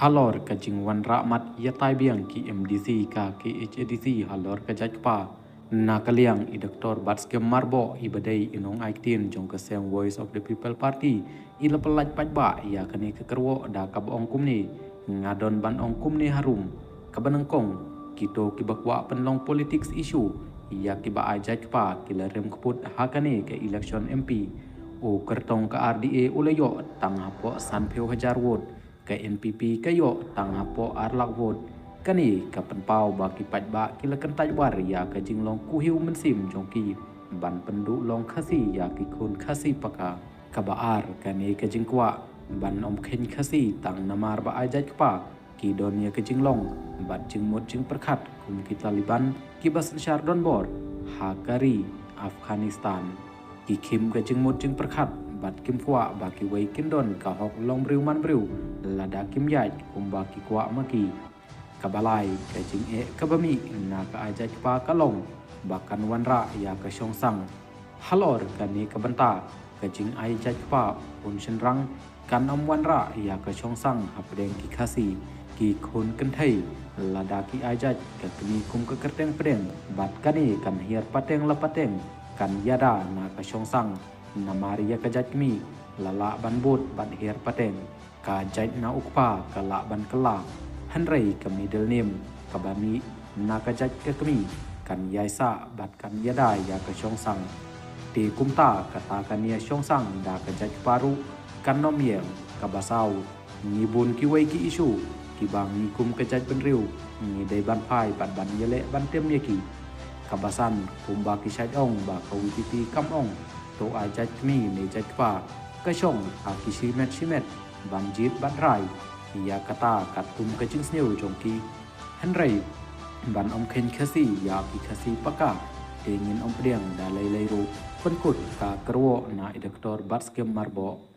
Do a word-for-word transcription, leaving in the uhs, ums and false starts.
Halor ka jingwanrah mat ïatai biang ki M D C ka K H A D C halor ka jait kpa, na ka liang i Doktor Batskhem Myrboh i ba dei i nongai ktien jong ka seng Voice of the People Party i la pyllait paidbah ïa kane ka kyrwoh da kaba ong kumne: Nga don ban ong kumne harum, kaba nyngkong, kito kiba kwah pynlong politics issue ïa kiba ai jait kpa ki la rem kput ha kane ka election M P. U kyrtong ka R D A u la ïoh tang hapoh sanphew hajar vote, ka N P P ka ïoh tang hapoh ar lak vote. Kane ka pynpaw ba ki paidbah ki la kyntait war ïa ka jinglong kuhiew mynsiem jong ki ban pynduh long Khasi ïa ki khun Khasi paka. Kaba ar, kane ka jingkwah ban ym kheiñ Khasi tang namar ba ai jait kpa ki don ïa ka jinglong bad jingmut jingpyrkhat kum ki Taliban kiba synshar donbor ha ka ri Afghanistan. Ki khim ka jingmut jingpyrkhat bad kim kwah ba kiwei kin don ka hok long briew man briew lada kim ïaid kumba ki kwah ma ki. Kaba lai, ka jingeh kaba mih na ka ai jait kpa ka long ba kan wanrah ïa ka shongsang. Halor kane ka bynta, ka jingai jait kpa khun shynrang kan ym wanrah ïa ka shongsang hapdeng ki Khasi, ki khun kynthei, lada ki ai jait ka kmie kum ka kyrteng pdeng, bad kane kan hiar pateng la pateng, kan ïada na ka shongsang. Namar ïa ka jait kmie la lah ban bud bad hiar pateng, ka jait na u kpa ka lah ban kylla. Hynrei ka middle name kaba mih na ka jait ka kmie kan ïaisah bad kan ïada ïa ka shongsang. Te kumta kata kan ïa shongsang da ka jait kpa ruh kan ym ïeng. Kaba saw, ngi bun kiwei ki issue kiba ngi kum ka jaitbynriew ngi dei ban phai bad ban ïaleh ban tem ïa ki. Kaba san, kumba ki shait ong ba ka V P P kam ong to ai jait kmie ne jait kpa, ka shong ha ki shimet shimet ban jied bad rai. Ïa kata katkum ka jingsniew jong ki. Hynrei ban ym kheiñ Khasi ïa ki Khasi paka, te ngin ym pdiang da lei lei ruh. Pynkut ka kyrwoh na i Doktor Batskhem Myrboh.